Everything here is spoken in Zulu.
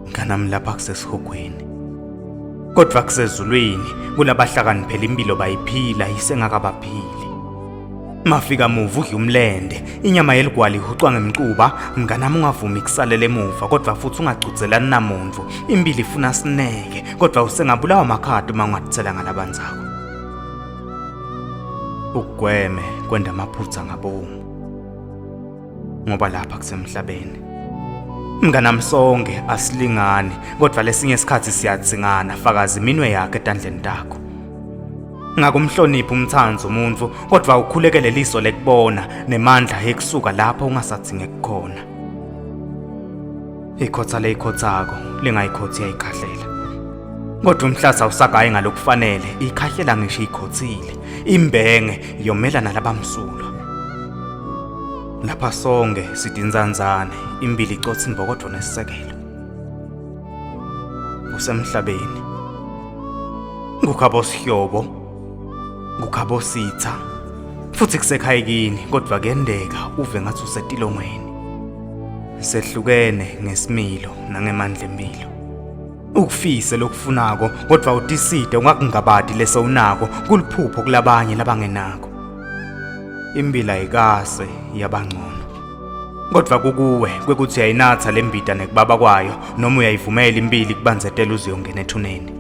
Mnganami lapha kusesihogweni. Kodwa kusezulwini kulabahlakaniphela impilo bayiphila isengakabaphili. Mafika muva udla umlende, inyama yeligwala ihucwa ngemcuba, mnganami ungavumi kusalela emuva kodwa futhi ungacudzelani namuntu. Impilo ifuna sineke kodwa usengabulawa amakhadi uma ungathela ngalabanzako. Ukugweme kwenda amaphutha ngabomu. Ngoba lapha kusemhlabeni mnganami sonke asilingani kodwa lesinye isikhathi siyadzingana fakaza iminwe yakhe etandleni takho ngakumhlonipha umthanzi umuntu kodwa ukhulekele liso lekubona nemandla ekusuka lapho ungasadzinge kukhona ikhotha leyikhothako lingayikhothi yayikhahlela kodwa umhlasa usagaye ngalokufanele ikhahlela ngisho ikhothile imbenge yomela nalabamsulwa lapha sonke sidinzanzane imbili icotha imbokodvo nesisekelo usemhlabeni ngukhabo sihlobo ngukhabo sitha futhi kusekhaya kini kodwa kuyendeka uve ngathi usetilongweni sehlukene ngesimilo nangemandla empilo ukufise lokufunako kodwa utiside ungakungabadi leso unako kuliphupho kulabanye labangenako imbila ikase yabangcono kodwa kukuwe kwekuthi uyayinatha lembida nekubaba kwayo noma uyayivumela impilo ikubanzetela uze uyongena ethuneni.